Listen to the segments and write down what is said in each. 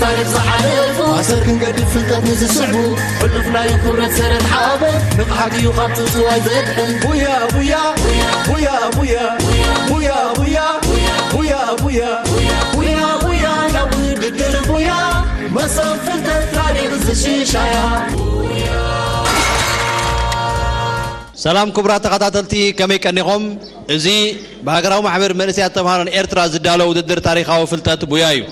ታሪኽ ዝሓለፉ ኣሰር ክንገድፍ ፍልጠት ንዝስዕቡ ሕሉፍ ናይ ክብረት ሰረት ሓበን ንቕሓት እዩ ካብ ትጽዋይ ዘድሕን። ቡያ ቡያ ቡያ ቡያ ቡያ ቡያ ቡያ ቡያ ቡያ ቡያ ናብ ውድድር ቡያ መሰብ ፍልጠት ታሪኽ ዝሽሻያ። ሰላም ክቡራት ተኸታተልቲ፣ ከመይ ቀኒኹም? እዚ ብሃገራዊ ማሕበር መንእሰያት ተምሃሮን ኤርትራ ዝዳሎ ውድድር ታሪኻዊ ፍልጠት ቡያ እዩ።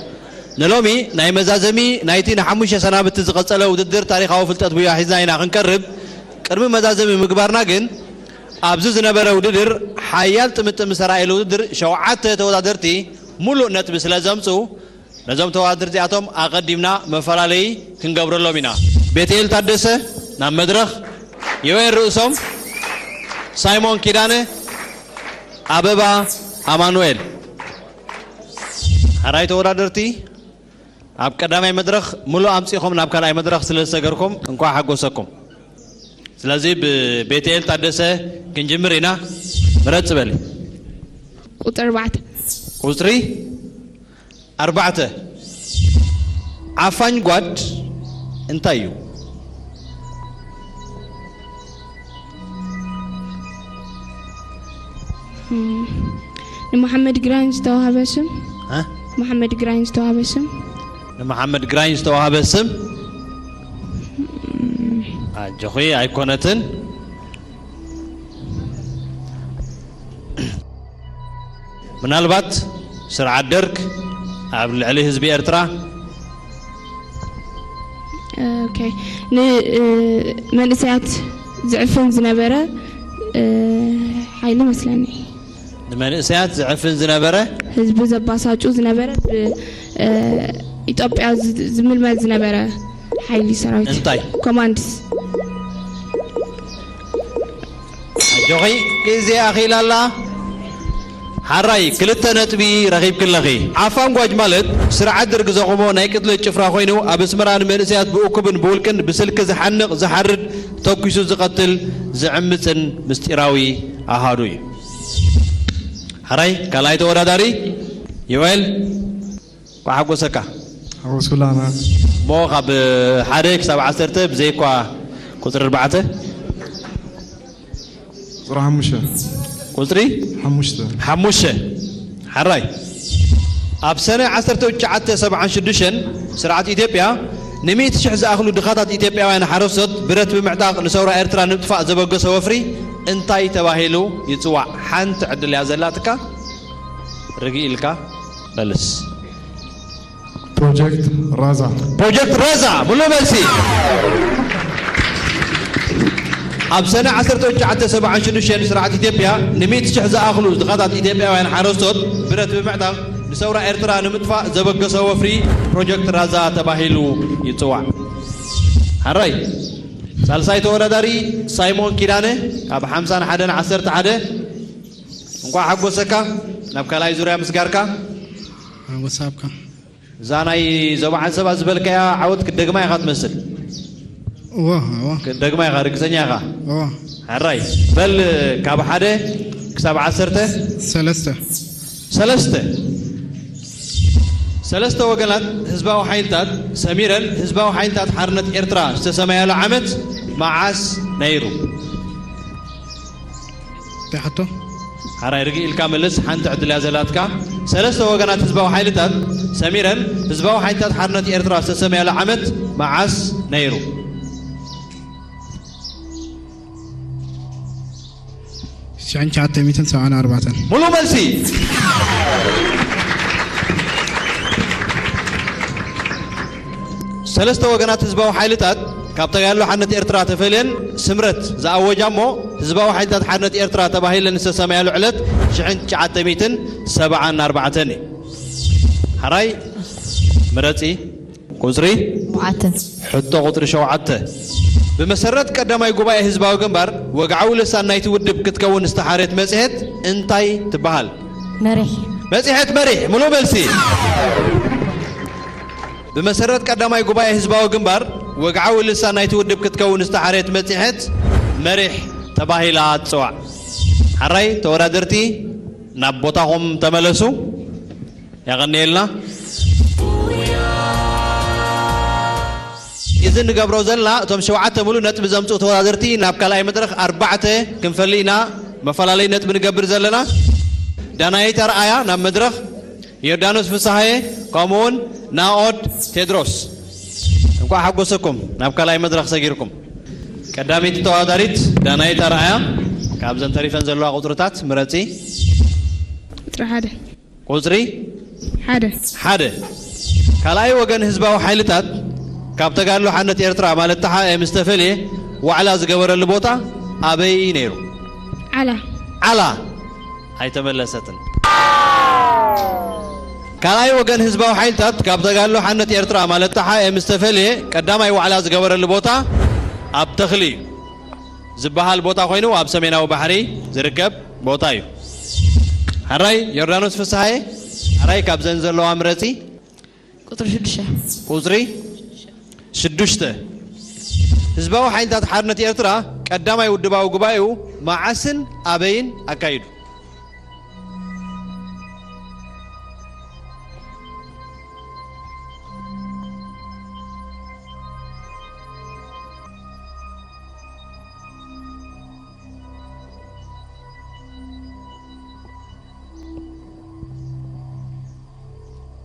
ንሎሚ ናይ መዛዘሚ ናይቲ ንሓሙሽተ ሰናብቲ ዝቐጸለ ውድድር ታሪኻዊ ፍልጠት ቡያ ሒዝና ኢና ክንቀርብ። ቅድሚ መዛዘሚ ምግባርና ግን ኣብዚ ዝነበረ ውድድር ሓያል ጥምጥም ዝተራእየሉ ውድድር ሸውዓተ ተወዳደርቲ ሙሉእ ነጥቢ ስለ ዘምጽኡ ነዞም ተወዳደርቲ እዚኣቶም ኣቐዲምና መፈላለዪ ክንገብረሎም ኢና። ቤትኤል ታደሰ ናብ መድረኽ፣ ዮኤል ርእሶም፣ ሳይሞን ኪዳነ፣ ኣበባ ኣማኑኤል። ሕራይ ተወዳደርቲ ኣብ ቀዳማይ መድረኽ ሙሉእ ኣምጺእኹም ናብ ካልኣይ መድረኽ ስለ ዝሰገርኩም እንኳዕ ሓጎሰኩም። ስለዚ ብቤትኤል ታደሰ ክንጅምር ኢና። ምረጽ በሊ። ቁፅሪ ኣርባዕተ። ቁፅሪ ኣርባዕተ። ዓፋኝ ጓድ እንታይ እዩ? ንመሓመድ ግራኝ ዝተዋህበ ሽም። እ? መሓመድ ግራኝ ዝተዋህበ ሽም። ንመሓመድ ግራኝ ዝተዋህበ ስም። ኣጆኺ፣ ኣይኮነትን። ምናልባት ስርዓት ደርግ ኣብ ልዕሊ ህዝቢ ኤርትራ ኦኬ። ንመንእሰያት ዝዕፍን ዝነበረ ሓይሊ መስለኒ። ንመንእሰያት ዝዕፍን ዝነበረ ህዝቡ ዘባሳጩ ዝነበረ ብኢትዮጵያ ዝምልመል ዝነበረ ሓይሊ ሰራዊት እንታይ? ኮማንድስ ኣጆኺ፣ ግዜ ኣኺላ ኣላ። ሓራይ ክልተ ነጥቢ ረኺብኪ ኣለኺ። ዓፋንጓጅ ማለት ስርዓት ደርግ ዘቑሞ ናይ ቅትለት ጭፍራ ኮይኑ ኣብ ኣስመራ ንመንእሰያት ብእኩብን ብውልቅን ብስልኪ ዝሓንቕ ዝሓርድ ተኩሱ ዝቐትል ዝዕምጽን ምስጢራዊ ኣሃዱ እዩ። ሓራይ ካልኣይ ተወዳዳሪ ዮኤል ኳሓጎሰካ ሓጎስኩላና እሞ ካብ ሓደ ክሳብ ዓሰርተ ብዘይኳ ቁፅሪ ኣርባዕተ ቁፅሪ ሓሙሽተ ቁፅሪ ሓሙሽተ ሓሙሽተ ሓራይ ኣብ ሰነ ዓሰርተ ትሽዓተ ሰብዓን ሽዱሽተን ስርዓት ኢትዮጵያ ንሚእቲ ሽሕ ዝኣኽሉ ድኻታት ኢትዮጵያውያን ሓረስቶት ብረት ብምዕጣቕ ንሰውራ ኤርትራ ንምጥፋእ ዘበገሶ ወፍሪ እንታይ ተባሂሉ ይፅዋዕ? ሓንቲ ዕድል እያ ዘላትካ። ርግእ ኢልካ መልስ። ፕሮጀክት ራዛ ፕሮጀክት ራዛ ሙሉእ መልሲ። ኣብ ሰነ ዓሰርተ ትሽዓተ ሰብዓን ሽዱሽተን ስርዓት ኢትዮጵያ ንሚእቲ ሽሕ ዝኣኽሉ ድኻታት ኢትዮጵያውያን ሓረስቶት ብረት ብምዕጣቕ ንሰውራ ኤርትራ ንምጥፋእ ዘበገሰ ወፍሪ ፕሮጀክት ራዛ ተባሂሉ ይፅዋዕ። ሓራይ ሳልሳይ ተወዳዳሪ ሳይሞን ኪዳነ ካብ ሓምሳን ሓደን ዓሰርተ ሓደ። እንኳዕ ሓጎሰካ ናብ ካልኣይ ዙርያ ምስጋርካ። ሓጎስ ኣብካ እዛ ናይ ዞባ ዓንሰባ ዝበልካያ ዓወት ክትደግማ ኢኻ ትመስል። እወ እወ ክትደግማ ኢኻ ርግፀኛ ኢኻ። እወ ሕራይ በል ካብ ሓደ ክሳብ ዓሰርተ ሰለስተ ሰለስተ ሰለስተ ወገናት ህዝባዊ ሓይልታት ሰሚረን ህዝባዊ ሓይልታት ሓርነት ኤርትራ ዝተሰመያሉ ዓመት መዓስ ነይሩ? እንታይ ሕቶ ሓራይ ርግእ ኢልካ መልስ ሓንቲ ዕድል እያ ዘላትካ ሰለስተ ወገናት ህዝባዊ ሓይልታት ሰሚረን ህዝባዊ ሓይልታት ሓርነት ኤርትራ ዝተሰመያሉ ዓመት መዓስ ነይሩ? ሽሕን ትሽዓተ ሚእትን ሰብዓን ኣርባዕተን ሙሉ መልሲ ሰለስተ ወገናት ህዝባዊ ሓይልታት ካብ ተጋድሎ ሓርነት ኤርትራ ተፈልየን ስምረት ዝኣወጃ እሞ ህዝባዊ ሓይልታት ሓርነት ኤርትራ ተባሂለን ዝተሰመያሉ ዕለት ሽሕን ትሽዓተ ሚእትን ሰብዓን ኣርባዕተን እዩ። ሓራይ ምረፂ ቁፅሪ ሸውዓተ ሕቶ ቁፅሪ ሸውዓተ ብመሰረት ቀዳማይ ጉባኤ ህዝባዊ ግንባር ወግዓዊ ልሳን ናይቲ ውድብ ክትከውን ዝተሓርየት መፅሄት እንታይ ትበሃል? መሪሕ መፅሄት መሪሕ ሙሉ መልሲ ብመሰረት ቀዳማይ ጉባኤ ህዝባዊ ግንባር ወግዓዊ ልሳን ናይቲ ውድብ ክትከውን ዝተሓርየት መፅሄት መሪሕ ተባሂላ ትፅዋዕ። ሓራይ ተወዳደርቲ ናብ ቦታኹም ተመለሱ። ያቐንየልና። እዚ ንገብሮ ዘለና እቶም ሸውዓተ ሙሉእ ነጥቢ ዘምፅኡ ተወዳደርቲ ናብ ካልኣይ መድረኽ ኣርባዕተ ክንፈሊ ኢና መፈላለይ ነጥቢ ንገብር ዘለና። ዳናይት ኣርኣያ ናብ መድረኽ፣ ዮርዳኖስ ፍስሃየ ከምኡውን ናኦድ ቴድሮስ። እንኳዕ ሓጎሰኩም ናብ ካልኣይ መድረኽ ሰጊርኩም። ቀዳመይቲ ተወዳዳሪት ዳናይት ኣርኣያ፣ ካብዘን ተሪፈን ዘለዋ ቁፅርታት ምረፂ። ቁፅሪ ሓደ። ቁፅሪ ሓደ። ሓደ። ካልኣይ ወገን ህዝባዊ ሓይልታት ካብ ተጋድሎ ሓርነት ኤርትራ ማለት ተሓኤ ምስ ተፈልየ ዋዕላ ዝገበረሉ ቦታ ኣበይ ነይሩ? ዓላ። ዓላ። ኣይተመለሰትን። ካልኣይ ወገን ህዝባዊ ሓይልታት ካብ ተጋድሎ ሓርነት ኤርትራ ማለት ተሓኤ ምስ ተፈልየ ቀዳማይ ዋዕላ ዝገበረሉ ቦታ ኣብ ተኽሊ እዩ ዝበሃል ቦታ ኮይኑ ኣብ ሰሜናዊ ባሕሪ ዝርከብ ቦታ እዩ። ሕራይ ዮርዳኖስ ፍስሃየ፣ ሕራይ ካብዘን ዘለዋ ምረፂ። ቁፅሪ ሽዱሽተ። ቁፅሪ ሽዱሽተ። ህዝባዊ ሓይልታት ሓርነት ኤርትራ ቀዳማይ ውድባዊ ጉባኤኡ መዓስን ኣበይን ኣካይዱ?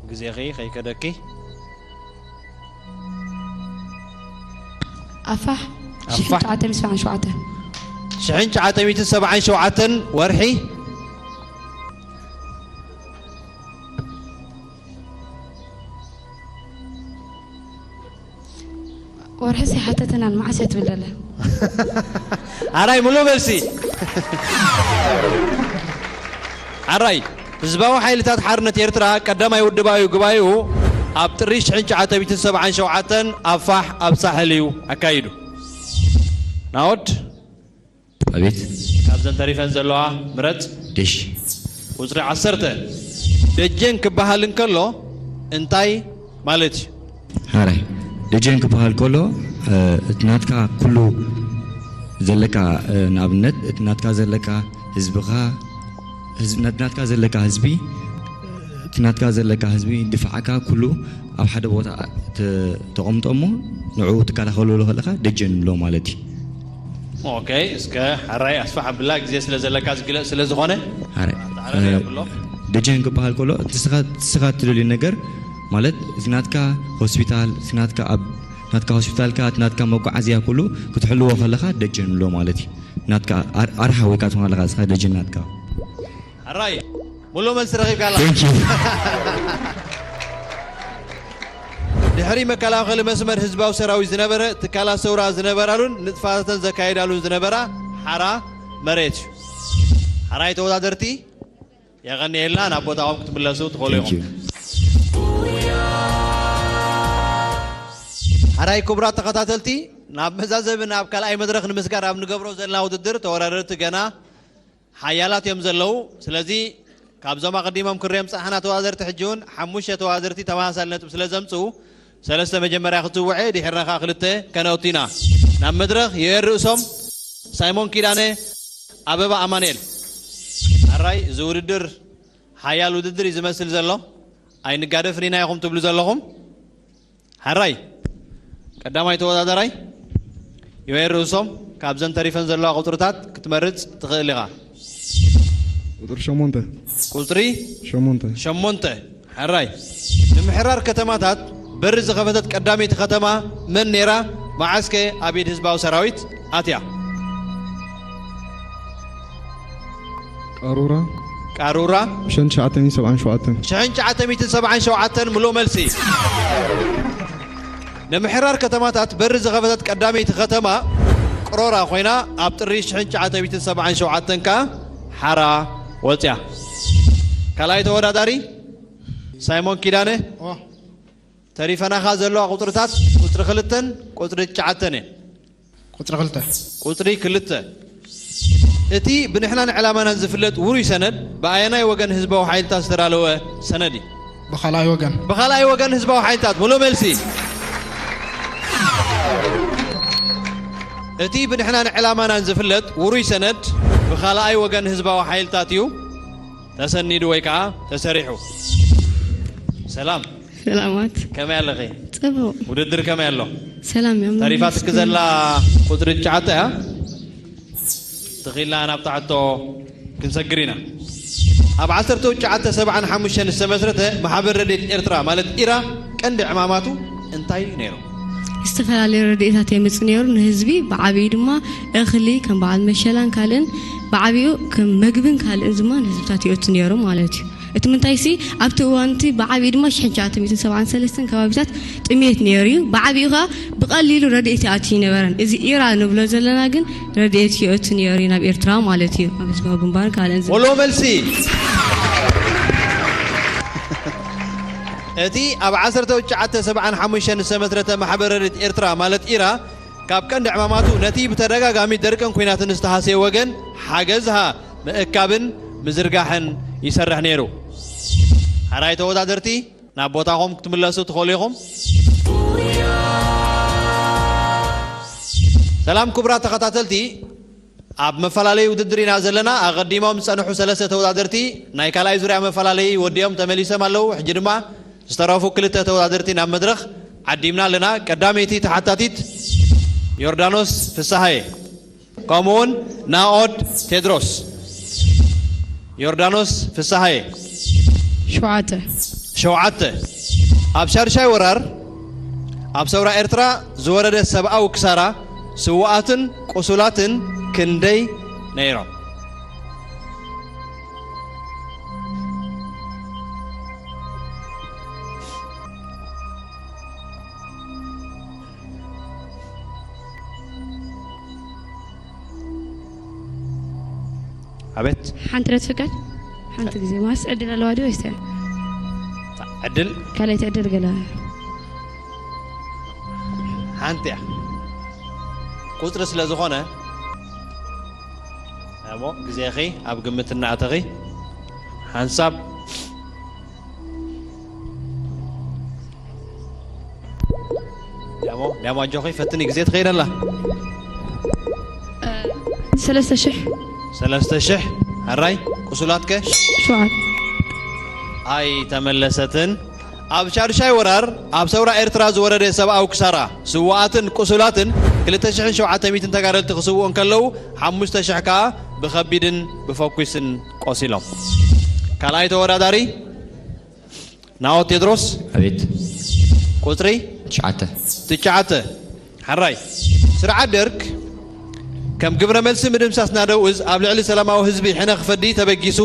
ግዜኺ ከይከደኪ። ኣፋሕ። ኣፋሕ። ሽሕን ትሽዓተ ሚእትን ሰብዓን ሸውዓተን። ሽሕን ትሽዓተ ሚእትን ሰብዓን ሸውዓተን ወርሒ። ወርሒ ዘይሓተተናን መዓስ እያ ትብል ዘላ? ኣራይ ሙሉ መልሲ። ኣራይ ህዝባዊ ሓይልታት ሓርነት ኤርትራ ቀዳማይ ውድባዊ ጉባኤኡ ኣብ ጥሪ ሽሕን ትሽዓተ ሚእትን ሰብዓን ሸውዓተን ኣብ ፋሕ ኣብ ሳሕል እዩ ኣካይዱ። ናኦድ ኣቤት ካብዘን ተሪፈን ዘለዋ ምረጽ። ደሽ ቁጽሪ ዓሰርተ ደጀን ክበሃል እንከሎ እንታይ ማለት እዩ? ሓራይ ደጀን ክበሃል ከሎ እቲ ናትካ ኩሉ ዘለካ ንኣብነት እቲ ናትካ ዘለካ ህዝብኻ ህዝብ ናትካ ዘለካ ህዝቢ እቲ ናትካ ዘለካ ህዝቢ ድፋዓካ ኩሉ ኣብ ሓደ ቦታ ተቐምጦ እሞ ንዕኡ ትከላኸለሉ ከለኻ ደጀን ንብሎ ማለት እዩ። ኦኬ እስከ ሓራይ ኣስፋሕ ኣብላ ግዜ ስለ ዘለካ ዝግለጽ ስለ ዝኾነ ሓራይ ተዓራሪ ኣብሎ። ደጀን ክበሃል ከሎ ንስኻ ትደልዩ ነገር ማለት እቲ ናትካ ሆስፒታል እቲ ናትካ ኣብ ናትካ ሆስፒታልካ እቲ ናትካ መጓዓዝያ ኩሉ ክትሕልዎ ከለኻ ደጀን ንብሎ ማለት እዩ። ናትካ ኣርሓ ወይ ከዓ ትኾን ኣለኻ እስኻ ደጀን ናትካ ሓራይ ሙሉ መልሲ ረኺብካ ኣላ። Thank you። ድሕሪ መከላኸሊ መስመር ህዝባዊ ሰራዊት ዝነበረ ትካላት ሰውራ ዝነበራሉን ንጥፋታተን ዘካየዳሉን ዝነበራ ሓራ መሬት እዩ። ሓራይ ተወዳደርቲ የቐንየልና ናብ ቦታኹም ክትምለሱ ትኽእሉ Thank ኢኹም። you። ሓራይ ክቡራት ተኸታተልቲ ናብ መዛዘቢ ናብ ካልኣይ መድረኽ ንምስጋር ኣብ ንገብሮ ዘለና ውድድር ተወዳደርቲ ገና ሓያላት እዮም ዘለዉ። ስለዚ ካብዞም ኣቐዲሞም ክርዮም ዝጸናሕና ተወዳደርቲ ሕጂ እውን ሓሙሽተ ተወዳደርቲ ተመሳሳሊ ነጥቢ ስለ ዘምጽኡ ሰለስተ መጀመርያ ክትጽውዐ ድሕርና ከኣ ክልተ ከነእቱ ኢና። ናብ መድረኽ ዮኤል ርእሶም፣ ሳይሞን ኪዳነ፣ ኣበባ ኣማኑኤል። ኣራይ እዚ ውድድር ሓያል ውድድር እዩ ዝመስል ዘሎ። ኣይንጋደፍን ኢና ኢኹም ትብሉ ዘለኹም። ሓራይ ቀዳማይ ተወዳዳራይ ዮኤል ርእሶም ካብዘን ተሪፈን ዘለዋ ቁፅርታት ክትመርፅ ትኽእል ኢኻ። ቁፅሪ ሸሞንተ ቁፅሪ ሸሞንተ ሸሞንተ። ሕራይ ንምሕራር ከተማታት በሪ ዝኸፈተት ቀዳመይቲ ከተማ መን ነይራ? መዓስከ ኣብ ኢድ ህዝባዊ ሰራዊት ኣትያ? ቃሩራ ቃሩራ ብሸን ትሽዓተ ሚእትን ሰብዓን ሸውዓተን ሽሕን ትሽዓተ ሚእትን ሰብዓን ሸውዓተን ምሉእ መልሲ። ንምሕራር ከተማታት በሪ ዝኸፈተት ቀዳመይቲ ከተማ ቅሮራ ኮይና ኣብ ጥሪ ሽሕን ትሽዓተ ሚእትን ሰብዓን ሸውዓተን ከኣ ሓራ ወፅያ። ካልኣይ ተወዳዳሪ ሳይሞን ኪዳነ። ተሪፈናኻ ዘለዋ ቁፅርታት ቁፅሪ ክልተን ቁፅሪ ትሽዓተን እየን። ቁፅሪ ክልተ ቁፅሪ ክልተ። እቲ ብንሕናን ዕላማናን ዝፍለጥ ውሩይ ሰነድ ብኣየናይ ወገን ህዝባዊ ሓይልታት ዝተዳለወ ሰነድ እዩ? ብኻልኣይ ወገን ብኻልኣይ ወገን ህዝባዊ ሓይልታት። ሙሉእ መልሲ። እቲ ብንሕናን ዕላማናን ዝፍለጥ ውሩይ ሰነድ ብኻልኣይ ወገን ህዝባዊ ሓይልታት እዩ ተሰኒዱ ወይ ከዓ ተሰሪሑ። ሰላም፣ ሰላማት። ከመይ ኣለኺ? ጽቡቕ። ውድድር ከመይ ኣሎ? ሰላም እዮም። ተሪፋትኪ ዘላ ቁፅሪ ትሽዓተ እያ። ተኺልና ናብ ትሓቶ ክንሰግር ኢና። ኣብ ዓሰርተ ትሽዓተ ሰብዓን ሓሙሽተን ዝተመስረተ ማሕበር ረድኤት ኤርትራ ማለት ኢራ ቀንዲ ዕማማቱ እንታይ ነይሩ? ዝተፈላለዩ ረድኤታት የምጽእ ነይሩ ንህዝቢ። ብዓብዩ ድማ እኽሊ ከም በዓል መሸላን ካልእን ብዓብዩ ከም መግብን ካልእን ድማ ንህዝብታት ይእቱ ነይሩ ማለት እዩ። እቲ ምንታይ ሲ ኣብቲ እዋን እቲ ብዓብዩ ድማ ሽሕን ትሽዓተ ሚእትን ሰብዓን ሰለስተን ከባቢታት ጥሜት ነይሩ እዩ። ብዓብዩ ኸዓ ብቐሊሉ ረድኤት ይኣቲ ይነበረን። እዚ ኢራ ንብሎ ዘለና ግን ረድኤት ይእቱ ነይሩ እዩ ናብ ኤርትራ ማለት እዩ። ኣብ ህዝባዊ ግንባርን ካልእን ዝ- ሙሉእ መልሲ። እቲ ኣብ ዓሰርተ ትሽዓተ ሰብዓን ሓሙሽተን ዝተመስረተ ማሕበር ረድኤት ኤርትራ ማለት ኢራ ካብ ቀንዲ ዕማማቱ ነቲ ብተደጋጋሚ ደርቅን ኲናትን ዝተሃሰየ ወገን ሓገዝሃ ምእካብን ምዝርጋሕን ይሰርሕ ነይሩ። ሓራይ ተወዳደርቲ ናብ ቦታኹም ክትምለሱ ትኽእሉ ኢኹም። ሰላም ክቡራት ተኸታተልቲ፣ ኣብ መፈላለዪ ውድድር ኢና ዘለና። ኣቐዲሞም ዝጸንሑ ሰለስተ ተወዳደርቲ ናይ ካልኣይ ዙርያ መፈላለዪ ወዲኦም ተመሊሶም ኣለዉ። ሕጂ ድማ ዝተረፉ ክልተ ተወዳደርቲ ናብ መድረኽ ዓዲምና ኣለና። ቀዳመይቲ ተሓታቲት ዮርዳኖስ ፍስሃየ ከምኡውን ናኦድ ቴድሮስ። ዮርዳኖስ ፍስሃየ። ሸውዓተ። ሸውዓተ። ኣብ ሻድሻይ ወራር ኣብ ሰውራ ኤርትራ ዝወረደ ሰብኣዊ ክሳራ ስውኣትን ቁሱላትን ክንደይ ነይሮም? ኣቤት። ሓንቲ ረት ፍቃድ ሓንቲ ግዜ ማስ ዕድል ኣለዋ ድዩ ወይስ እያ? ዕድል ካልኣይቲ ዕድል ገለ ሓንቲ እያ። ቁፅሪ ስለ ዝኾነ እሞ ግዜኺ ኣብ ግምት እናኣተኺ ሓንሳብ ዳሞ ዳሞ ኣጆኺ ፈትኒ ግዜ ትኸይደላ ሰለስተ ሽሕ ሰለስተ ሽሕ። ሕራይ ቁሱላትከ ሸውዓተ ኣይተመለሰትን። ኣብ ሻድሻይ ወራር ኣብ ሰውራ ኤርትራ ዝወረደ ሰብኣዊ ክሳራ ስውኣትን ቁሱላትን ክልተ ሽሕን ሸውዓተ ሚእትን ተጋደልቲ ክስውኡ እንከለዉ ሓሙሽተ ሽሕ ከኣ ብኸቢድን ብፈኲስን ቆሲሎም። ካልኣይ ተወዳዳሪ ናኦድ ቴድሮስ ኣቤት ቁፅሪ ትሽዓተ ትሽዓተ። ሕራይ ስርዓት ደርግ ከም ግብረ መልሲ ምድምሳስ ናደው እዝ ኣብ ልዕሊ ሰላማዊ ህዝቢ ሕነ ክፈዲ ተበጊሱ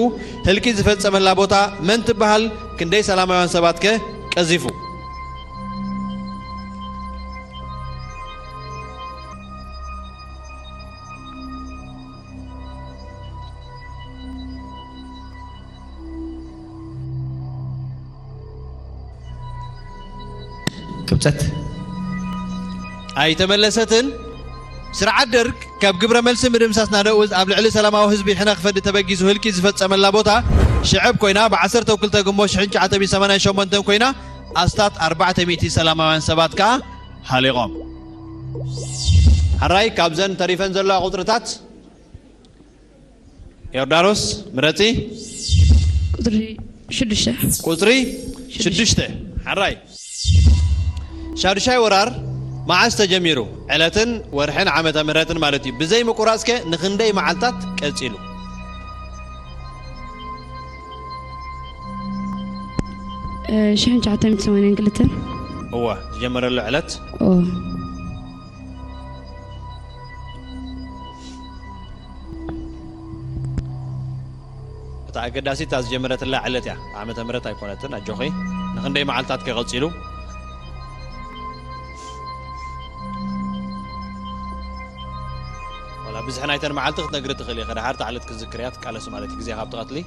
ህልቂ ዝፈጸመላ ቦታ መን ትበሃል? ክንደይ ሰላማውያን ሰባት ከ ቀዚፉ? ክብፀት ኣይተመለሰትን። ስርዓት ደርግ ካብ ግብረ መልሲ ምድምሳስ ናደው እዝ ኣብ ልዕሊ ሰላማዊ ህዝቢ ሕነ ክፈዲ ተበጊሱ ህልቂ ዝፈጸመላ ቦታ ሽዕብ ኮይና ብ ዓሰርተ ክልተ ግንቦት ሽሕን ትሽዓተ ሚእትን ሰማንያን ሸሞንተን ኮይና ኣስታት ኣርባዕተ ሚእቲ ሰላማውያን ሰባት ከኣ ሃሊቖም። ሕራይ ካብዘን ተሪፈን ዘለዋ ቁፅርታት ዮርዳኖስ ምረፂ። ቁፅሪ ሽዱሽተ ቁፅሪ ሽዱሽተ። ሕራይ ሻዱሻይ ወራር መዓስ ተጀሚሩ? ዕለትን ወርሕን ዓመተ ምህረትን ማለት እዩ። ብዘይ ምቁራፅከ ንክንደይ መዓልታት ቀፂሉ? ሽሕን ትሽዓተ ሚእትን ሰማንያን ክልተን እወ ዝጀመረሉ ዕለት ኦ እታ ኣገዳሲት እታ ዝጀመረትላ ዕለት እያ። ዓመተ ምህረት ኣይኮነትን። ኣጆኺ ንክንደይ መዓልታት ከ ቀፂሉ? ዋላ ብዝሒ ናይተን መዓልቲ ክትነግሪ ትኽእሊ ኢኺ። ድሓር እታ ዕለት ክትዝክርያ ትቃለሲ ማለት እዩ። ግዜ ካብ ትቐትሊ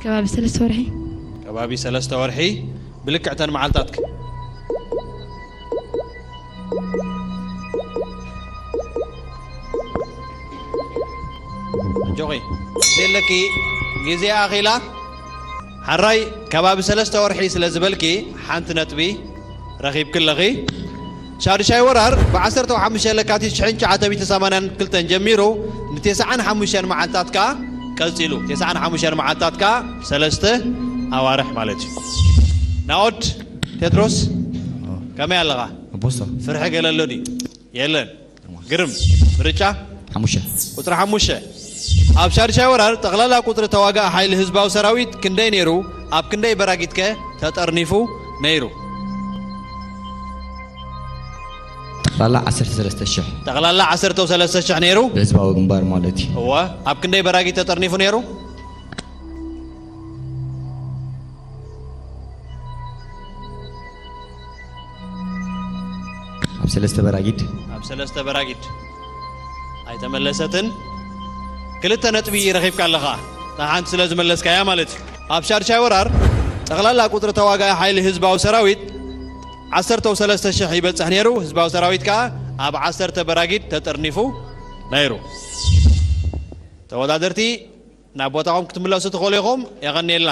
ከባቢ ሰለስተ ወርሒ ከባቢ ሰለስተ ወርሒ ብልክዕተን መዓልታትኪ ኣጆኺ ዘለኪ ግዜ ኣኺላ። ሓራይ ከባቢ ሰለስተ ወርሒ ስለ ዝበልኪ ሓንቲ ነጥቢ ረኺብኪ ኣለኺ። ሻዱሻይ ወራር ብ ዓሰርተ ሓሙሽተ ለካቲት ሽሕን ትሽዓተ ሚእትን ሰማንያን ክልተን ጀሚሩ ንተስዓን ሓሙሽተን መዓልታት ከኣ ቀጺሉ። ተስዓን ሓሙሽተን መዓልታት ከኣ ሰለስተ ኣዋርሕ ማለት እዩ። ናኦድ ቴድሮስ ከመይ ኣለኻ? ኣቦስቶ። ፍርሒ ገለ ኣሎ ድዩ? የለን። ግርም። ምርጫ? ሓሙሽተ። ቁጽሪ ሓሙሽተ። ኣብ ሻድሻይ ወራር ጠቕላላ ቁጽሪ ተዋጋኢ ሓይሊ ህዝባዊ ሰራዊት ክንደይ ነይሩ? ኣብ ክንደይ በራጊትከ ተጠርኒፉ ነይሩ? ጠቕላላ ዓሰርተ ሰለስተ ሽሕ። ጠቕላላ ዓሰርተ ሰለስተ ሽሕ ነይሩ? ብህዝባዊ ግንባር ማለት እዩ። እወ። ኣብ ክንደይ በራጊት ተጠርኒፉ ነይሩ? ኣብ ሰለስተ በራጊድ። ኣብ ሰለስተ በራጊድ። ኣይተመለሰትን። ክልተ ነጥቢ ረኺብካ ኣለኻ። እታ ሓንቲ ስለ ዝመለስካያ ማለት እዩ። ኣብ ሻድሻይ ወራር ጠቕላላ ቁጽሪ ተዋጋኢ ሓይሊ ህዝባዊ ሰራዊት ዓሰርተ ሰለስተ ሽሕ ይበጽሕ ነይሩ። ህዝባዊ ሰራዊት ከኣ ኣብ ዓሰርተ በራጊድ ተጠርኒፉ ነይሩ። ተወዳደርቲ ናብ ቦታኹም ክትምለሱ ትኽእሉ ኢኹም። የቐንየልና።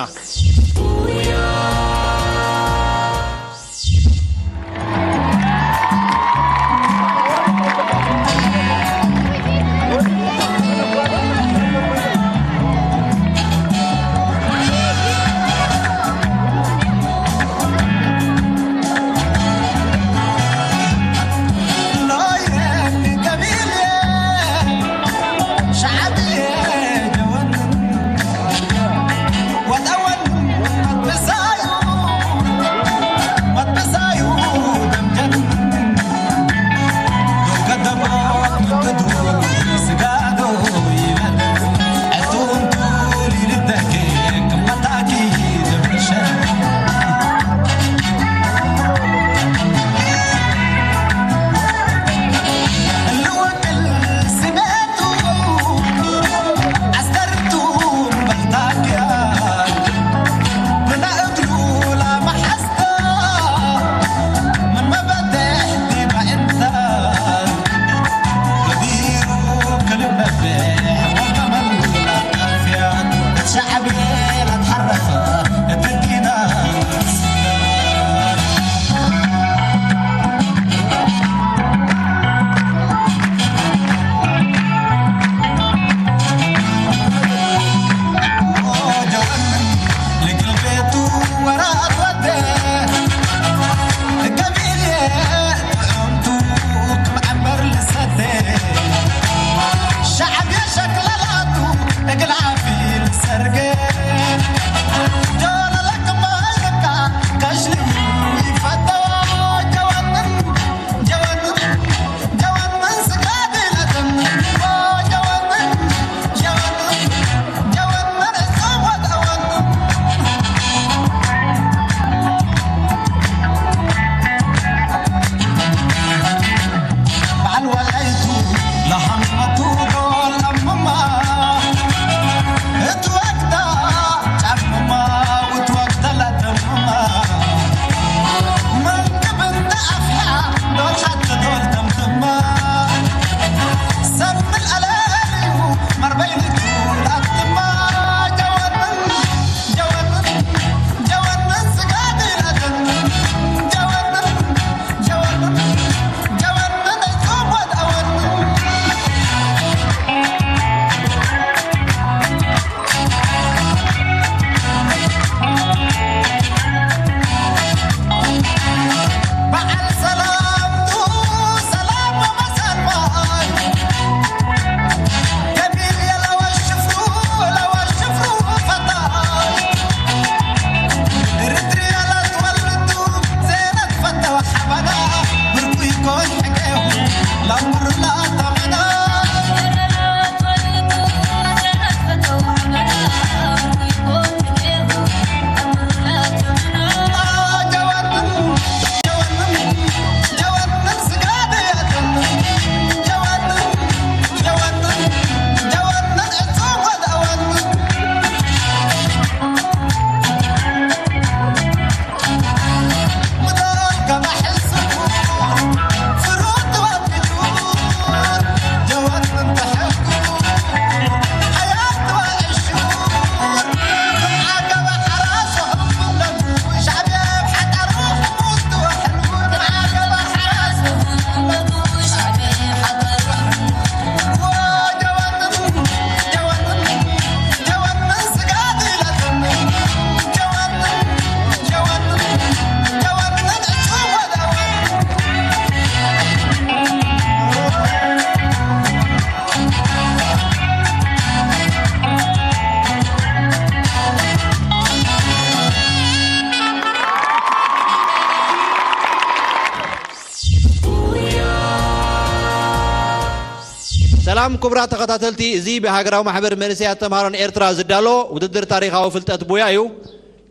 ሰላም ክቡራት ተኸታተልቲ፣ እዚ ብሃገራዊ ማሕበር መንእሰያት ተምሃሮን ኤርትራ ዝዳሎ ውድድር ታሪኻዊ ፍልጠት ቡያ እዩ።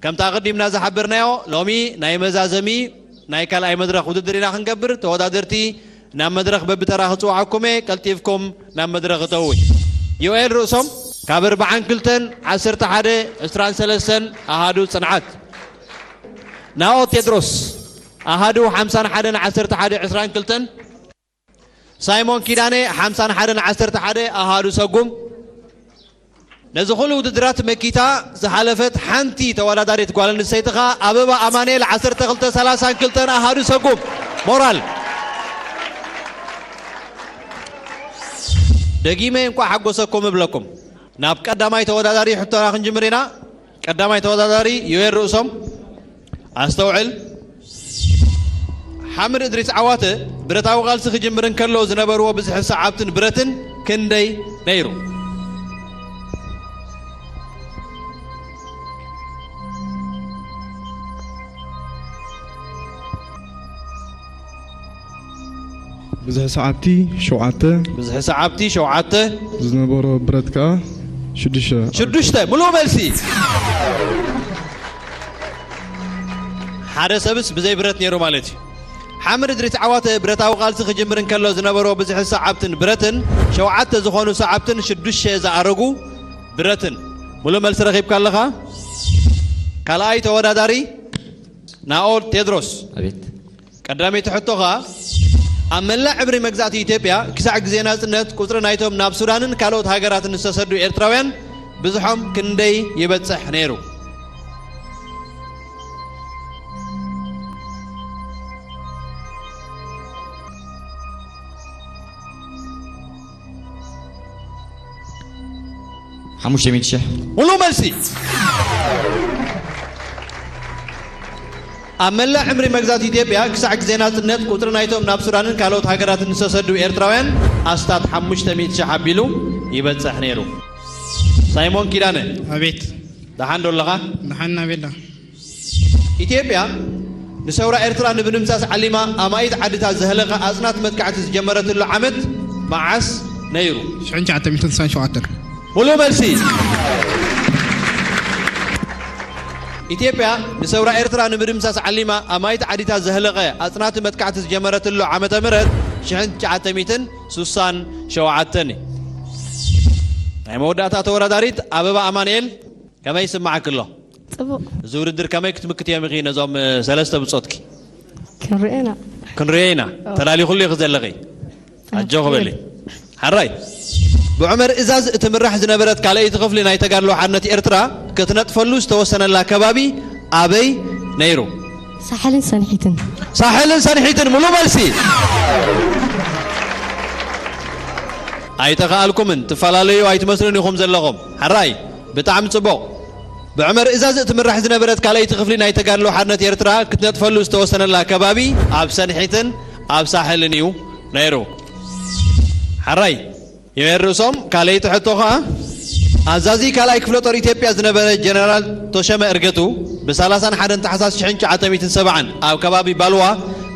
ከምቲ ኣቐዲምና ዝሓበርናዮ፣ ሎሚ ናይ መዛዘሚ ናይ ካልኣይ መድረኽ ውድድር ኢና ክንገብር። ተወዳደርቲ ናብ መድረኽ በብተራ ክጽውዓኩም እየ፣ ቀልጢፍኩም ናብ መድረኽ እተዉ። ዮኤል ርእሶም ካብ ኣርብዓን ክልተን፣ ዓሰርተ ሓደ፣ ዕስራን ሰለስተን ኣሃዱ ጽንዓት። ናኦ ቴድሮስ ኣሃዱ ሓምሳን ሓደን፣ ዓሰርተ ሓደ፣ ዕስራን ክልተን። ሳይሞን ኪዳነ ሓምሳን ሓደን፣ ዓሰርተ ሓደ ኣሃዱ ሰጉም። ነዚ ኩሉ ውድድራት መኪታ ዝሓለፈት ሓንቲ ተወዳዳሪት ጓል ኣንስተይቲ ኸኣ ኣበባ ኣማኑኤል ዓሰርተ ክልተ፣ ሰላሳን ክልተን ኣሃዱ ሰጉም። ሞራል። ደጊመ እንቋዕ ሓጎሰኩም እብለኩም። ናብ ቀዳማይ ተወዳዳሪ ሕቶና ክንጅምር ኢና። ቀዳማይ ተወዳዳሪ ዮኤል ርእሶም። ኣስተውዕል። ሓምድ እድሪስ ዓዋተ ብረታዊ ቃልሲ ክጅምር እንከሎ ዝነበርዎ ብዝሒ ሰዓብትን ብረትን ክንደይ ነይሩ? ብዝሒ ሰዓብቲ ሸውዓተ። ብዝሒ ሰዓብቲ ሸውዓተ። ዝነበሮ ብረት ከኣ ሽዱሽተ። ሽዱሽተ። ምሉእ መልሲ። ሓደ ሰብስ ብዘይ ብረት ነይሩ ማለት እዩ። ሓምድ እድሪስ ዓዋተ ብረታዊ ቃልሲ ክጅምር እንከሎ ዝነበሮ ብዝሒ ሰዓብትን ብረትን ሸውዓተ ዝኾኑ ሰዓብትን ሽዱሽተ ዝኣረጉ ብረትን። ምሉእ መልሲ ረኺብካ ኣለኻ። ካልኣይ ተወዳዳሪ ናኦል ቴድሮስ። ኣቤት። ቀዳመይቲ ሕቶ ኸኣ፣ ኣብ መላእ ዕብሪ መግዛእቲ ኢትዮጵያ ክሳዕ ግዜ ናጽነት ቁጽሪ ናይቶም ናብ ሱዳንን ካልኦት ሃገራትን ዝተሰዱ ኤርትራውያን ብዝሖም ክንደይ ይበጽሕ ነይሩ? ሓሙሽተ ሚእቲ ሽሕ። ሙሉእ መልሲ። ኣብ መላእ ዕምሪ መግዛእቲ ኢትዮጵያ ክሳዕ ግዜ ናጽነት ቁጽሪ ናይቶም ናብ ሱዳንን ካልኦት ሃገራትን ዝተሰዱ ኤርትራውያን ኣስታት ሓሙሽተ ሚእቲ ሽሕ ኣቢሉ ይበጽሕ ነይሩ። ሳይሞን ኪዳነ። ኣቤት። ደሓን ዶ ኣለኻ? ደሓን ናበይ ኣላ? ኢትዮጵያ ንሰውራ ኤርትራ ንምድምሳስ ዓሊማ ኣማኢት ዓድታት ዘህለቐ ኣጽናት መጥቃዕቲ ዝጀመረትሉ ዓመት መዓስ ነይሩ? ሽሕን ትሽዓተ ሚእትን ስሳን ሸውዓተን። ሙሉእ መልሲ። ኢትዮጵያ ንሰውራ ኤርትራ ንምድምሳስ ዓሊማ ኣማኢት ዓድታት ዘህለቐ ኣጽናቲ መጥቃዕቲ ዝጀመረትሉ ዓመተ ምህረት ሽሕን ትሽዓተ ሚእትን ስሳን ሸውዓተን እዩ። ናይ መወዳእታ ተወዳዳሪት ኣበባ ኣማኑኤል። ከመይ ይስምዓኪ ኣሎ? ጽቡቕ። እዚ ውድድር ከመይ ክትምክትዮም ኢኺ ነዞም ሰለስተ ብጾትኪ? ክንሪኦ ኢና። ክንሪኦ ኢና። ተላሊኹሉ ኢኺ ዘለኺ። ኣጆኺ በሊ። ሓራይ። ብዑመር እዛዝ እትምራሕ ዝነበረት ካልኣይቲ ክፍሊ ናይ ተጋድሎ ሓርነት ኤርትራ ክትነጥፈሉ ዝተወሰነላ ከባቢ ኣበይ ነይሩ? ሳሕልን ሰንሒትን። ሳሕልን ሰንሒትን ሙሉእ መልሲ። ኣይተኻኣልኩምን፣ ትፈላለዩ ኣይትመስሉን ኢኹም ዘለኹም። ሓራይ። ብጣዕሚ ጽቡቕ። ብዑመር እዛዝ እትምራሕ ዝነበረት ካልኣይቲ ክፍሊ ናይ ተጋድሎ ሓርነት ኤርትራ ክትነጥፈሉ ዝተወሰነላ ከባቢ ኣብ ሰንሒትን ኣብ ሳሕልን እዩ ነይሩ። ሓራይ። ዮኤል ርእሶም ካልኣይቲ ሕቶ ኸኣ ኣዛዚ ካልኣይ ክፍለ ጦር ኢትዮጵያ ዝነበረ ጀነራል ተሸመ እርገቱ ብ ሰላሳን ሓደን ታሕሳስ ሽሕን ትሽዓተ ሚእትን ሰብዓን ኣብ ከባቢ ባልዋ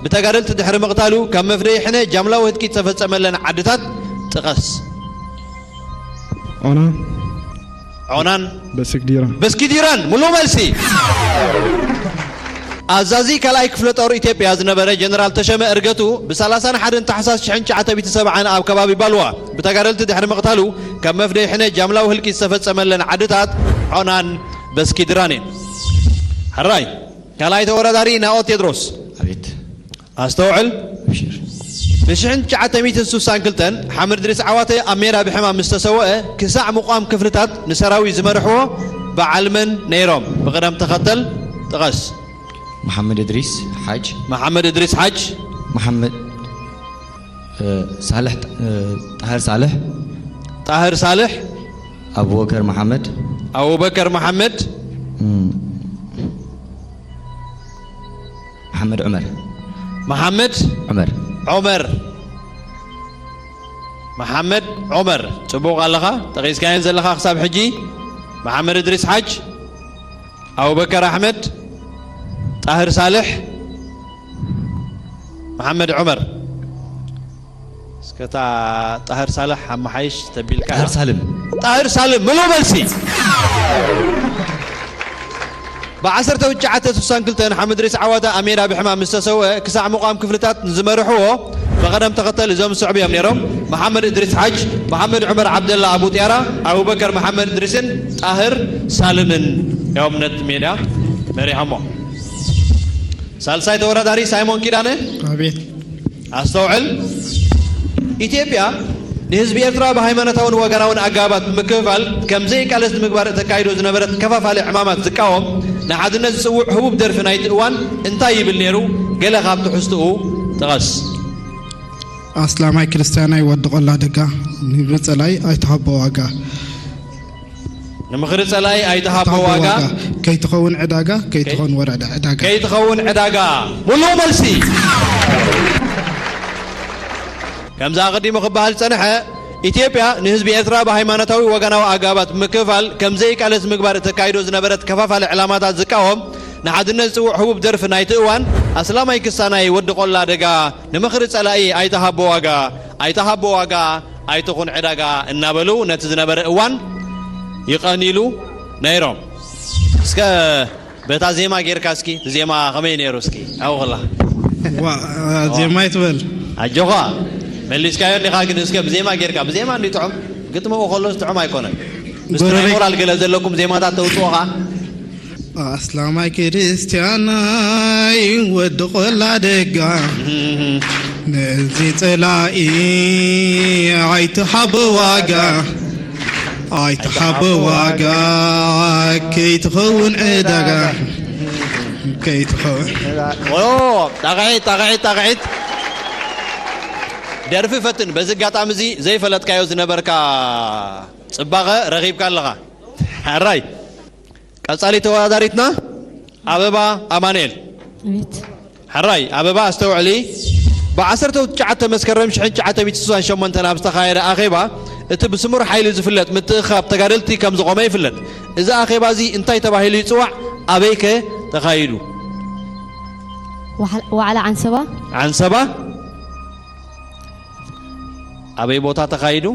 ብተጋደልቲ ድሕሪ ምቕታሉ ካብ መፍደይ ሕነ ጃምላዊ ህድቂ ዝተፈጸመለን ዓድታት ጥቐስ። ዖና ዖናን በስክዲራን በስኪዲራን ሙሉእ መልሲ። ኣዛዚ ካልኣይ ክፍለ ጦር ኢትዮጵያ ዝነበረ ጀነራል ተሸመ እርገቱ ብ ሰላሳን ሓደን ታሕሳስ ሽሕን ትሽዓተ ሚእትን ሰብዓን ኣብ ከባቢ ባልዋ ብተጋደልቲ ድሕሪ ምቕታሉ ካብ መፍደይ ሕነ ጃምላዊ ህልቂት ዝተፈጸመለን ዓድታት ዖናን በስኪድራን እየን። ሕራይ ካልኣይ ተወዳዳሪ ናኦት ቴድሮስ። ኣቤት። ኣስተውዕል። ኣብሽር። ብሽሕን ትሽዓተ ሚእትን ስሳን ክልተን ሓምድ እድሪስ ዓዋተ ኣብ ሜዳ ብሕማም ምስ ተሰወአ ክሳዕ ምቋም ክፍልታት ንሰራዊት ዝመርሕዎ በዓል መን ነይሮም? ብቕደም ተኸተል ጥቐስ። መሓመድ እድሪስ ሓጅ። መሓመድ እድሪስ ሓጅ። መሓመድ ሳልሕ ጣህር ሳልሕ። ጣህር ሳልሕ። ኣቡበከር መሓመድ። ኣቡበከር መሓመድ። መሓመድ ዑመር። መሓመድ ዑመር። ዑመር። መሓመድ ዑመር። ጽቡቕ ኣለኻ፣ ጠቒስካየን ዘለኻ ክሳብ ሕጂ። መሓመድ እድሪስ ሓጅ፣ ኣቡበከር ኣሕመድ፣ ጣህር ሳልሕ፣ መሓመድ ዑመር። እስከ ከታ ጣህር ሳልሕ ኣመሓይሽ ተቢልካ ጣህር ሳልም። ጣህር ሳልም ምሉእ መልሲ። ብ ዓሰርተ ትሽዓተ ስሳን ክልተን ሓምድ እድሪስ ዓዋተ ኣብ ሜዳ ብሕማም ምስ ተሰውአ፣ ክሳዕ ምቋም ክፍልታት ንዝመርሕዎ ብቐደም ተኸተል እዞም ዝስዕቡ እዮም ነይሮም። መሓመድ እድሪስ ሓጅ፣ መሓመድ ዑመር ዓብደላ ኣቡ ጥያራ፣ ኣቡበከር መሓመድ እድሪስን ጣህር ሳልምን እዮም ነቲ ሜዳ መሪሖሞ። ሳልሳይ ተወዳዳሪ ሳይሞን ኪዳነ። ኣቤት። ኣስተውዕል። ኢትዮጵያ ንህዝቢ ኤርትራ ብሃይማኖታውን ወገናውን ኣገባባት ብምክፍፋል ከም ዘይቃለስ ንምግባር እተካይዶ ዝነበረት ከፋፋሊ ዕማማት ዝቃወም ንሓድነት ዝጽውዕ ህቡብ ደርፊ ናይቲ እዋን እንታይ ይብል ነይሩ? ገለ ካብ ትሕዝትኡ ጥቐስ። ኣስላማይ ክርስትያናይ ወዲ ቆላ ደጋ፣ ንብሪ ጸላኢ ኣይትሃቦ ዋጋ። ንምኽሪ ጸላኢ ኣይትሃቦ ዋጋ። ከይትኸውን ዕዳጋ፣ ከይትኸውን ወረዳ ዕዳጋ። ከይትኸውን ዕዳጋ። ሙሉእ መልሲ። ከምዚ ኣቐዲሙ ክበሃል ዝጸንሐ፣ ኢትዮጵያ ንህዝቢ ኤርትራ ብሃይማኖታዊ ወገናዊ ኣገባባት ብምክፍፋል ከም ዘይቃለስ ምግባር እተካይዶ ዝነበረት ከፋፋሊ ዕላማታት ዝቃወም ንሓድነት ዝጽውዕ ህቡብ ደርፊ ናይቲ እዋን፣ ኣስላማይ ክስታናይ ወዲ ቆላ ደጋ፣ ንምኽሪ ጸላኢ ኣይትሃቦ ዋጋ፣ ኣይትሃቦ ዋጋ፣ ኣይትኹን ዕዳጋ እናበሉ ነቲ ዝነበረ እዋን ይቐንይሉ ነይሮም። እስከ በታ ዜማ ጌርካ እስኪ፣ እቲ ዜማ ከመይ ነይሩ እስኪ ኣብኹላ? ዋ፣ ዜማ ይትበል። ኣጆኻ፣ መሊስካዮ እንዲኻ፣ ግን እስከ ብዜማ ጌርካ፣ ብዜማ እንዲ ጥዑም፣ ግጥምኡ ከሎስ ጥዑም ኣይኮነን። ምስቲ ናይ ጎረቤት ሞራል ገለ ዘለኩም ዜማታት ተውፅኦ ኸዓ። ኣስላማይ ክርስትያናይ ወዲ ቆላ ደጋ፣ ነዚ ጸላኢ ኣይትሃቦ ዋጋ፣ ኣይትሃቦ ዋጋ፣ ከይትኸውን ዕዳጋ፣ ከይትኸውን። ኦ፣ ጣቕዒት፣ ጣቕዒት፣ ጣቕዒት። ደርፊ ፈትን። በዚ ኣጋጣሚ እዚ ዘይፈለጥካዮ ዝነበርካ ጽባቐ ረኺብካ ኣለኻ። ሕራይ። ቀጻሊ ተወዳዳሪትና ኣበባ ኣማኑኤል። ኣቤት። ሕራይ ኣበባ፣ ኣስተውዕሊ። ብ ዓሰርተ ትሽዓተ መስከረም ሽሕን ትሽዓተ ሚእትን ስሳን ሸሞንተን ኣብ ዝተኻየደ ኣኼባ፣ እቲ ብስሙር ሓይሊ ዝፍለጥ ምትእኽኻብ ተጋደልቲ ከም ዝቖመ ይፍለጥ። እዚ ኣኼባ እዚ እንታይ ተባሂሉ ይጽዋዕ? ኣበይከ ተኻይዱ? ዋዕላ ዓንሰባ። ዓንሰባ። ኣበይ ቦታ ተኻይዱ?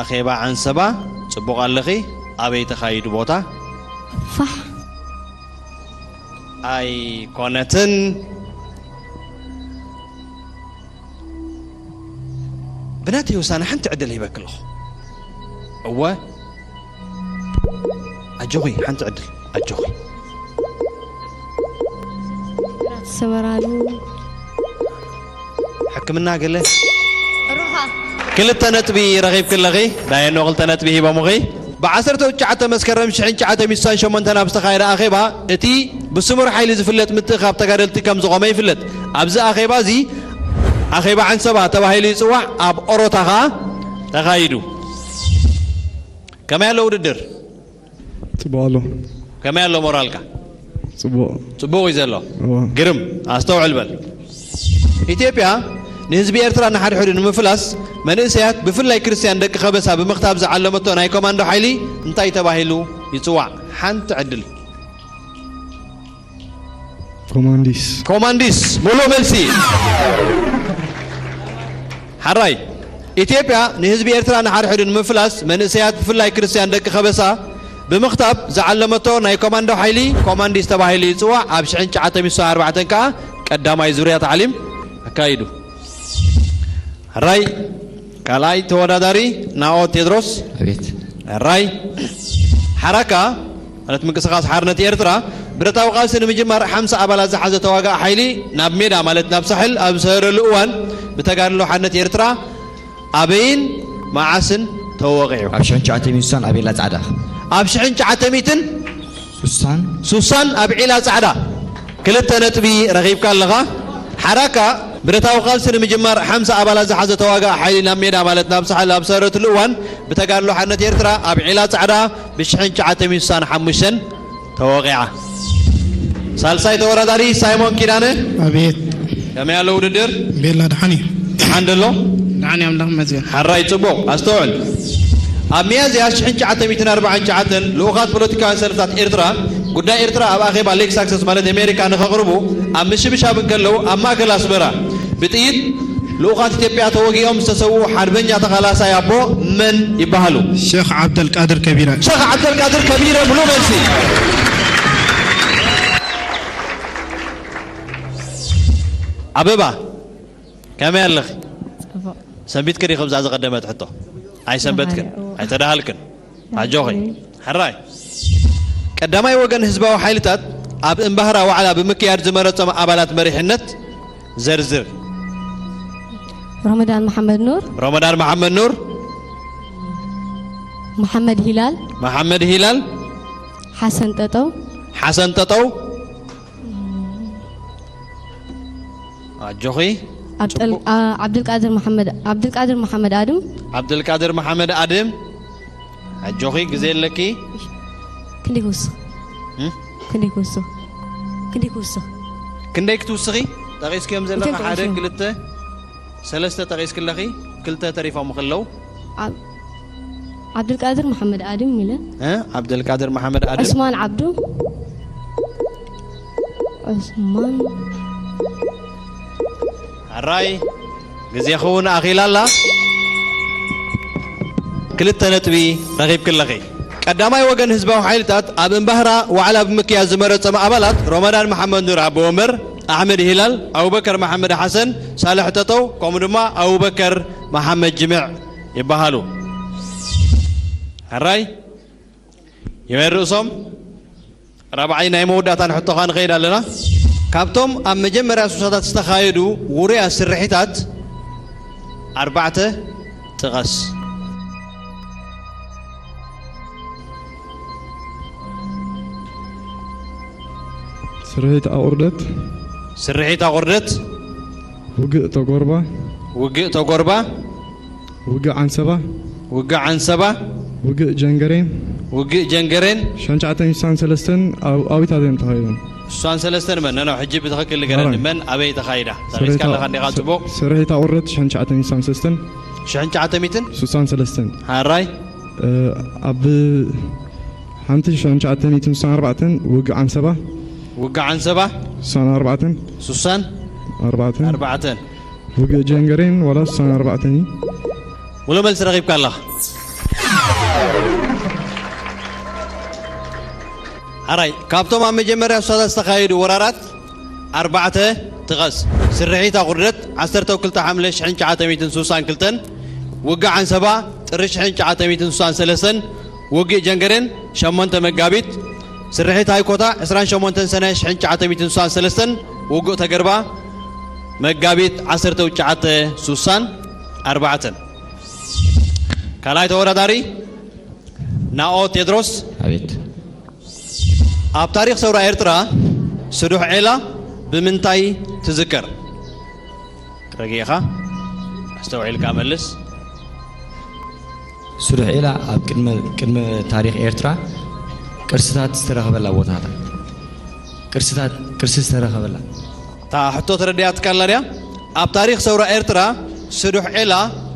ኣኼባ ዓንሰባ፣ ጽቡቕ ኣለኺ። ኣበይ ተኻይዱ ቦታ? ፋሕ። ኣይኮነትን። ብናተይ ውሳነ ሓንቲ ዕድል ሂበኪ ኣለኹ። እወ፣ ኣጆኺ፣ ሓንቲ ዕድል፣ ኣጆኺ። ግራት ሰበራሉ። ሕክምና ገለ። ሩኻ። ክልተ ነጥቢ ረኺብኪ ኣለኺ። ዳየኖ ክልተ ነጥቢ ሂቦምኺ። ብ ዓሰርተ ትሽዓተ መስከረም ሽሕን ትሽዓተ ሚእትን ስሳን ሸሞንተን ኣብ ዝተኻየደ ኣኼባ፣ እቲ ብስሙር ሓይሊ ዝፍለጥ ምትእኽኻብ ተጋደልቲ ከም ዝቖመ ይፍለጥ። ኣብዚ ኣኼባ እዚ ኣኼባ ዓንሰባ ተባሂሉ ይጽዋዕ፣ ኣብ ኦሮታ ኸኣ ተኻይዱ። ከመይ ኣሎ ውድድር? ጽቡቕ ኣሎ። ከመይ ኣሎ ሞራልካ? ጽቡቕ። ጽቡቕ እዩ ዘሎ። እዋ። ግርም፣ ኣስተውዕል በል። ኢትዮጵያ ንህዝቢ ኤርትራ ንሓድሕዱ ንምፍላስ መንእሰያት ብፍላይ ክርስትያን ደቂ ከበሳ ብምኽታብ ዝዓለመቶ ናይ ኮማንዶ ሓይሊ እንታይ ተባሂሉ ይጽዋዕ? ሓንቲ ዕድል። ኮማንዲስ። ኮማንዲስ፣ ሙሉእ መልሲ። ሓራይ፣ ኢትዮጵያ ንህዝቢ ኤርትራ ንሓድሕዱ ንምፍላስ መንእሰያት ብፍላይ ክርስትያን ደቂ ከበሳ ብምኽታብ ዝዓለመቶ ናይ ኮማንዶ ሓይሊ ኮማንዲስ ተባሂሉ ይጽዋዕ። ኣብ ሽሕን ትሽዓተ ሚእትን ስሳን ኣርባዕተን ከኣ ቀዳማይ ዙርያ ታዕሊም ኣካይዱ። ሕራይ ካልኣይ ተወዳዳሪ ናኦ ቴድሮስ። ኣቤት። ሕራይ ሓራካ ማለት ምንቅስቃስ ሓርነት ኤርትራ ብረታዊ ቃልሲ ንምጅማር ሓምሳ ኣባላት ዝሓዘ ተዋጋኢ ሓይሊ ናብ ሜዳ ማለት ናብ ሳሕል ኣብ ዝሰደሉ እዋን ብተጋድሎ ሓርነት ኤርትራ ኣበይን መዓስን ተወቒዑ? ኣብ ሽሕን ትሽዓተ ሚእትን ስሳን ኣብ ዒላ ጻዕዳ። ኣብ ሽሕን ትሽዓተ ሚእትን ስሳን ስሳን ኣብ ዒላ ጻዕዳ ክልተ ነጥቢ ረኺብካ ኣለኻ። ሓራካ ብረታዊ ቃልሲ ንምጅማር ሓምሳ ኣባላት ዝሓዘ ተዋጋኢ ሓይሊ ናብ ሜዳ ማለት ናብ ሳሕል ኣብ ዝሰደሉ እዋን ብተጋድሎ ሓርነት ኤርትራ ኣብ ዒላ ጻዕዳ ብ ሽሕን ትሽዓተ ሚእትን ስሳን ሓሙሽተን ተወቒዓ። ሳልሳይ ተወዳዳሪ ሳይሞን ኪዳነ። ኣቤት። ከመይ ኣሎ ውድድር? ቤላ ደሓን እዩ። ደሓን ደሎ? ደሓን እዩ ኣምላኽ ይመስገን። ሓራይ ጽቡቕ ኣስተውዕል። ኣብ ሚያዝያ ሽሕን ትሽዓተ ሚእትን ኣርባዓን ትሽዓተን ልኡኻት ፖለቲካውያን ሰልፍታት ኤርትራ ጉዳይ ኤርትራ ኣብ ኣኼባ ሌክሳክሰስ ማለት ኣሜሪካ ንኸቕርቡ ኣብ ምሽብሻብ እንከለዉ፣ ኣብ ማእከል ኣስመራ ብጥይት ልኡኻት ኢትዮጵያ ተወጊኦም ዝተሰውኡ ሓርበኛ ተቓላሳይ ኣቦ መን ይበሃሉ? ሸኽ ዓብደልቃድር ከቢረ። ሸኽ ዓብደልቃድር ከቢረ። ሙሉ መልሲ። ኣበባ፣ ከመይ ኣለኺ? ጽቡቕ። ሰንቢትኪ ዲኺ ብዛ ዝቐደመት ሕቶ? ኣይሰንበትክን፣ ተባሃሪ፣ እዎ። ኣይተዳሃልክን። ኣጆኺ። እም። ሕራይ። ቀዳማይ ወገን ህዝባዊ ሓይልታት ኣብ እምባህራ ዋዕላ ብምክያድ ዝመረጾም ኣባላት መሪሕነት ዘርዝር። ረመዳን መሓመድ ኑር። ረመዳን መሓመድ ኑር። መሓመድ ሂላል። መሓመድ ሂላል። ሓሰን ጠጠው። ሓሰን ጠጠው። ኣጆኺ። ዓብጠል-፣ ጽቡቕ። ኣ-፣ ዓብዱልቃድር መሓመድ፣ ዓብዱልቃድር መሓመድ ኣድም። ዓብዱልቃድር መሓመድ ኣድም። ኣጆኺ፣ ግዜ ኣለኪ። ክንደይ ክውስኽ? እም? ክንደይ ክውስኽ? ክንደይ ክውስኽ? ክንደይ ክትውስኺ? ጠቒስክዮም ዘለኻ እቶም ሓደ፣ ጠቒሶም። ክልተ፣ ሰለስተ ጠቒስክለኺ፣ ክልተ ተሪፎም ከለዉ። ዓብ-፣ ዓብዱልቃድር መሓመድ ኣድም ኢለ። እ? ዓብዱልቃድር መሓመድ ኣድም። ዑስማን ዓብዱ። ዑስማን። ሕራይ፣ ግዜኺ እውን ኣኺላ ኣላ። ክልተ ነጥቢ ረኺብኪ ኣለኺ። ቀዳማይ ወገን ህዝባዊ ሓይልታት ኣብ እምባህራ ዋዕላ ብምክያድ ዝመረጾም ኣባላት ሮመዳን መሓመድ ኑር ኣቦ ወንበር፣ ኣሕመድ ሂላል፣ ኣቡበከር መሓመድ ሓሰን፣ ሳልሕ ጠጠው፣ ከምኡ ድማ ኣቡበከር መሓመድ ጅምዕ ይበሃሉ። ሕራይ፣ ይመን ርእሶም። ራብዓይ ናይ መወዳእታን ሕቶኻ ንኸይድ ኣለና። ካብቶም ኣብ መጀመርያ ሱሳታት ዝተኻየዱ ውሩያት ስርሒታት ኣርባዕተ ጥቐስ። ስርሒት ኣቑርደት። ስርሒት ኣቑርደት። ውግእ ተጎርባ። ውግእ ተጎርባ። ውግእ ዓንሰባ። ውግእ ዓንሰባ። ውግእ ጀንገሬን። ውግእ ጀንገሬን። ሽሕን ትሽዓተ ሚእትን ስሳን ሰለስተን ኣብ ኣዊታት እዮም ተኻይዶም። ስሳን ሰለስተን መን? ነነው፣ ሕጂ ብትኽክል ንገረኒ። ኣራይ። መን ኣበይ ተኻይዳ? ስርሒት ተመሊስካ ኣለኻ እንዲኻ፣ ጽቡቕ። ስርሒት ኣቑርደት ሽሕን ትሽዓተ ሚእትን ስሳን ሰለስተን። ሽሕን ትሽዓተ ሚእትን? ስሳን ሰለስተን። ኣራይ። እ፣ ኣብ ሓንቲ ሽሕን ትሽዓተ ሚእትን ስሳን ኣርባዕተን ውግእ ዓንሰባ። ውግእ ዓንሰባ። ስሳን ኣርባዕተን። ስሳን ኣርባዕተን። ኣርባዕተን። ውግእ ጀንገሬን ዋላ ስሳን ኣርባዕተን እዩ። ሙሉ መልሲ ረኺብካ ኣለኻ። ሓራይ፣ ካብቶም ኣብ መጀመርያ ሱሳታት ዝተኻየዱ ወራራት ኣርባዕተ ጥቀስ። ስርሒት ኣቑርደት፣ ዓሰርተ ክልተ ሓምለ ሽሕን ትሽዓተ ሚእትን ስሳን ክልተን፣ ውግእ ዓንሰባ፣ ጥሪ ሽሕን ትሽዓተ ሚእትን ስሳን ሰለስተን፣ ውግእ ጀንገሬን፣ ሸሞንተ መጋቢት፣ ስርሒት ሃይኮታ፣ ዕስራን ሸሞንተን ሰነ ሽሕን ትሽዓተ ሚእትን ስሳን ሰለስተን፣ ውግእ ተገርባ፣ መጋቢት ዓሰርተ ትሽዓተ ስሳን ኣርባዕተን። ካልኣይ ተወዳዳሪ ናኦ ቴድሮስ። ኣቤት። ኣብ ታሪኽ ሰውራ ኤርትራ ስዱሕ ዔላ ብምንታይ ትዝከር? ረጊእኻ ኣስተውዒልካ መልስ። ስዱሕ ዒላ ኣብ ቅድመ፣ ቅድመ ታሪኽ ኤርትራ ቅርስታት ዝተረኸበላ ቦታታት። ቅርስታት፣ ቅርሲ ዝተረኸበላ። እታ ሕቶ ተረዲኣትካ ኣላ ድያ? ኣብ ታሪኽ ሰውራ ኤርትራ ስዱሕ ዒላ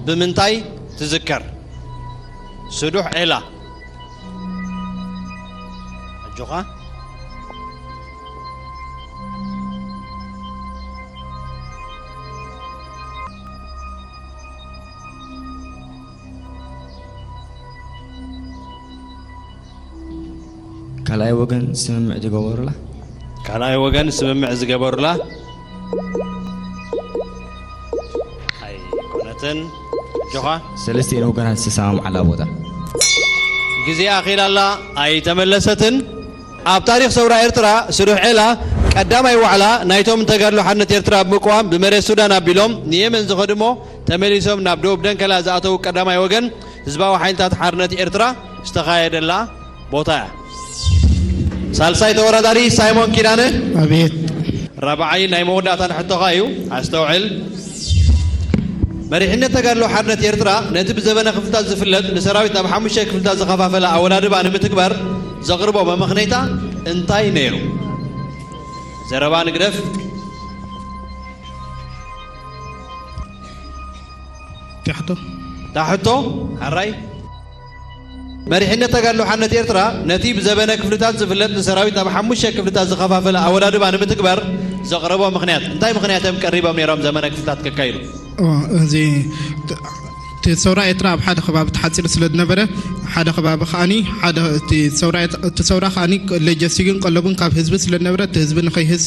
ብምንታይ ትዝከር? ስዱሕ ዒላ። ኣጆኻ። ካልኣይ ወገን ስምምዕ ዝገበሩላ። ካልኣይ ወገን ስምምዕ ዝገበሩላ። ኣይኮነትን። ጆኻ። ሰለስቲኤን ወገናት ዝሰማምዓላ ቦታ። ግዜ ኣኺላ ኣላ፣ ኣይተመለሰትን። ኣብ ታሪኽ ሰውራ ኤርትራ ስዱሕ ዔላ ቀዳማይ ዋዕላ ናይቶም ንተጋድሎ ሓርነት ኤርትራ ብምቅዋም ብመሬት ሱዳን ኣቢሎም ንየመን ዝኸዱ እሞ ተመሊሶም ናብ ደቡብ ደንከላ ዝኣተዉ ቀዳማይ ወገን ህዝባዊ ሓይልታት ሓርነት ኤርትራ ዝተኻየደላ ቦታ እያ። ሳልሳይ ተወዳዳሪ ሳይሞን ኪዳነ። ኣቤት። ራብዓይ ናይ መወዳእታን ሕቶኻ እዩ። ኣስተውዕል። መሪሕነት ተጋድሎ ሓርነት ኤርትራ ነቲ ብዘበነ ክፍልታት ዝፍለጥ ንሰራዊት ናብ ሓሙሽተ ክፍልታት ዝኸፋፈለ ኣወዳድባ ንምትግባር ዘቕርቦ መመኽነይታ እንታይ ነይሩ? ዘረባ ንግደፍ። እንታይ ሕቶ? እታ ሕቶ፣ ሕራይ። መሪሕነት ተጋድሎ ሓርነት ኤርትራ ነቲ ብዘበነ ክፍልታት ዝፍለጥ ንሰራዊት ናብ ሓሙሽተ ክፍልታት ዝኸፋፈለ ኣወዳድባ ንምትግባር ዘቕረቦ ምኽንያት እንታይ ምኽንያት እዮም ቀሪቦም ነይሮም ዘመነ ክፍልታት ከካይዱ? ኦ፣ እዚ እቲ ሰውራ ኤርትራ ኣብ ሓደ ከባቢ ተሓጺሩ ስለ ዝነበረ፣ ሓደ ከባቢ ከኣኒ፣ ሓደ እቲ ሰውራ ኤርትራ፣ እቲ ሰውራ ከኣኒ ሎጂስቲክን ቀለቡን ካብ ህዝቢ ስለ ዝነበረ፣ እቲ ህዝቢ ንኸይህሰ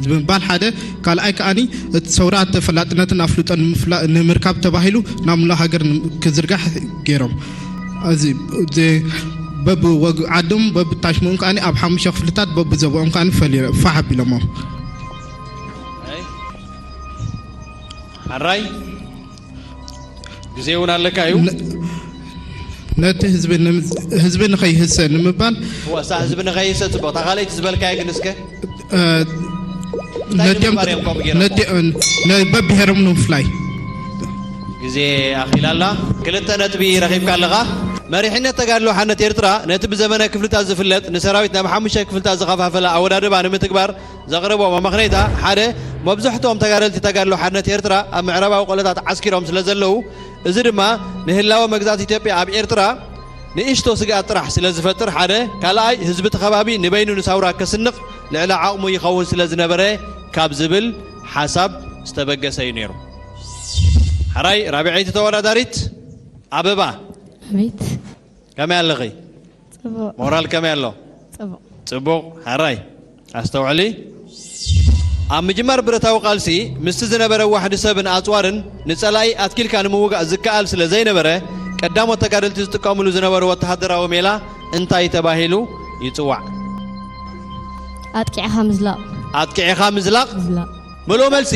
ብምባል ሓደ፣ ካልኣይ ከኣኒ እቲ ሰውራ ተፈላጥነትን ኣፍልጦን ንምፍላ-፣ ንምርካብ ተባሂሉ ናብ ሙሉእ ሃገር ንም-፣ ክዝርጋሕ ገይሮም። እዚ፣ እዚ በብወግ ዓዶም፣ በብታሽምኡን ከኣኒ ኣብ ሓሙሽተ ክፍልታት በብዘበኦም ከኣኒ ፈሊ-፣ ፋሕ ኣቢሎሞ። ሓራይ ግዜ እውን ኣለካ እዩ። ነ-፣ ነቲ ህዝቢ ንም-፣ ህዝቢ ንኸይህሰ ንምባል እዋ፣ እሳ ህዝቢ ንኸይህሰ ጽቡቕ። እታ ካልኣይቲ ዝበልካያ ግን እስከ እ፣ እንታይ ነቲኦም ንምግባር እዮም ከምኡ ገይሮም? ነቲ-፣ እ፣ ነ-፣ በብሄሮም ንምፍላይ። ግዜ ኣኺላ ኣላ። ክልተ ነጥቢ ረኺብካ ኣለኻ። መሪሕነት ተጋድሎ ሓርነት ኤርትራ ነቲ ብዘመነ ክፍልታት ዝፍለጥ ንሰራዊት ናብ ሓሙሽተ ክፍልታት ዝኸፋፈለ ኣወዳድባ ንምትግባር ዘቕረቦ መመኽነይታ ሓደ፣ መብዛሕትኦም ተጋደልቲ ተጋድሎ ሓርነት ኤርትራ ኣብ ምዕራባዊ ቆለታት ዓስኪሮም ስለ ዘለዉ፣ እዚ ድማ ንህላወ መግዛእቲ ኢትዮጵያ ኣብ ኤርትራ ንእሽቶ ስግኣት ጥራሕ ስለ ዝፈጥር ሓደ፣ ካልኣይ ህዝቢ እቲ ከባቢ ንበይኑ ንሳውራ ከስንቕ ልዕሊ ዓቕሙ ይኸውን ስለ ዝነበረ ካብ ዝብል ሓሳብ ዝተበገሰ እዩ ነይሩ። ሓራይ ራብዐይቲ ተወዳዳሪት ኣበባ። ኣቤት። ከመይ ኣለኺ? ጽቡቕ። ሞራል ከመይ ኣሎ? ጽቡቕ። ጽቡቕ። ሓራይ ኣስተውዕሊ። ኣብ ምጅማር ብረታዊ ቃልሲ ምስቲ ዝነበረ ዋሕዲ ሰብን ኣጽዋርን ንጸላኢ ኣትኪልካ ንምውጋእ ዝከኣል ስለ ዘይነበረ፣ ቀዳሞት ተጋደልቲ ዝጥቀምሉ ዝነበሩ ወተሃደራዊ ሜላ እንታይ ተባሂሉ ይጽዋዕ? ኣጥቂዕኻ ምዝላቕ። ኣጥቂዕኻ ምዝላቕ። ምዝላቕ። ምሉእ መልሲ።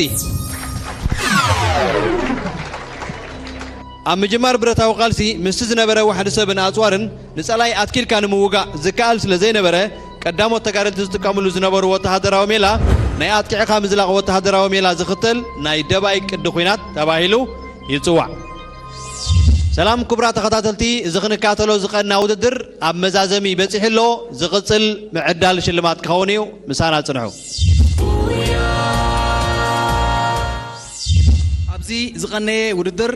ኣብ ምጅማር ብረታዊ ቃልሲ ምስቲ ዝነበረ ዋሕዲ ሰብን ኣጽዋርን ንጸላኢ ኣትኪልካ ንምውጋእ ዝከኣል ስለ ዘይነበረ፣ ቀዳሞት ተጋደልቲ ዝጥቀምሉ ዝነበሩ ወተሃደራዊ ሜላ ናይ ኣጥቂዕኻ ምዝላቕ ወተሃደራዊ ሜላ ዝኽተል ናይ ደባይ ቅዲ ኲናት ተባሂሉ ይጽዋዕ። ሰላም ክቡራት ተኸታተልቲ፣ እዚ ክንከታተሎ ዝቐና ውድድር ኣብ መዛዘሚ በጺሑ ኣሎ። ዝቕጽል ምዕዳል ሽልማት ክኸውን እዩ። ምሳና ጽንሑ። ኣብዚ ዝቐነየ ውድድር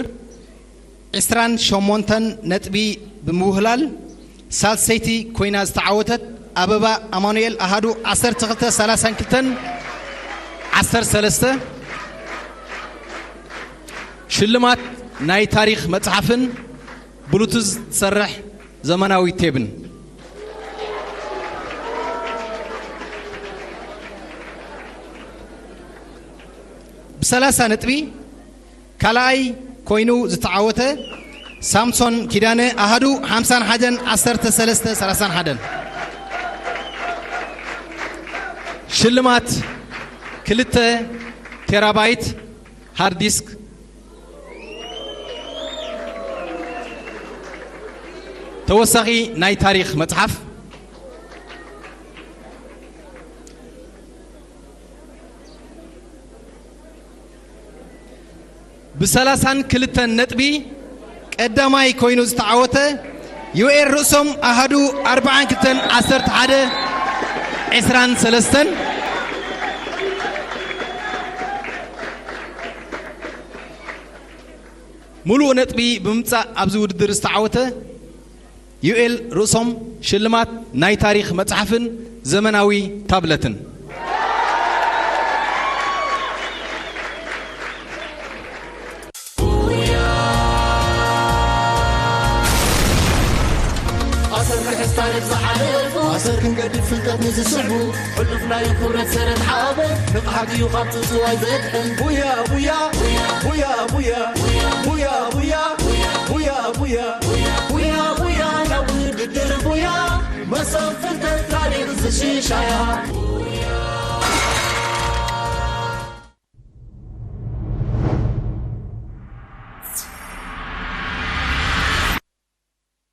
ዕስራን ሸሞንተን ነጥቢ ብምውህላል ሳልሰይቲ ኮይና ዝተዓወተት ኣበባ ኣማኑኤል ኣሃዱ ዓሰርተ ክልተ ሰላሳን ክልተን ዓሰርተ ሰለስተ። ሽልማት ናይ ታሪኽ መጽሓፍን ብሉቱዝ ትሰርሕ ዘመናዊ ቴብን። ብሰላሳ ነጥቢ ካልኣይ ኮይኑ ዝተዓወተ ሳምሶን ኪዳነ ኣሃዱ ሓምሳን ሓደን ዓሰርተ ሰለስተ ሰላሳን ሓደን። ሽልማት ክልተ ቴራባይት ሃርድ ዲስክ። ተወሳኺ ናይ ታሪኽ መጽሓፍ። ብሰላሳን ክልተን ነጥቢ ቀዳማይ ኮይኑ ዝተዓወተ ዮኤል ርእሶም ኣሃዱ ኣርብዓን ክልተን ዓሰርተ ሓደ ዕስራን ሰለስተን። ሙሉእ ነጥቢ ብምምጻእ ኣብዚ ውድድር ዝተዓወተ ዩኤል ርእሶም ሽልማት ናይ ታሪኽ መጽሓፍን ዘመናዊ ታብለትን። ኣሰር ክሕዝ ታሪኽ ዝሓለፉ፣ ኣሰር ክንገድፍ ፍልጠት ንዝስዕቡ፣ ሕሉፍ ናይ ክብረት ሰረት ሓበን፣ ንቕሓት እዩ ካብ ጽጽዋይ ዘድሕን። ቡያ፣ ቡያ፣ ቡያ፣ ቡያ፣ ቡያ፣ ቡያ፣ ቡያ፣ ቡያ፣ ቡያ፣ ቡያ፣ ናብ ውድድር ቡያ፣ መሶብ ፍልጠት ታሪኽ ዝሽሻያ።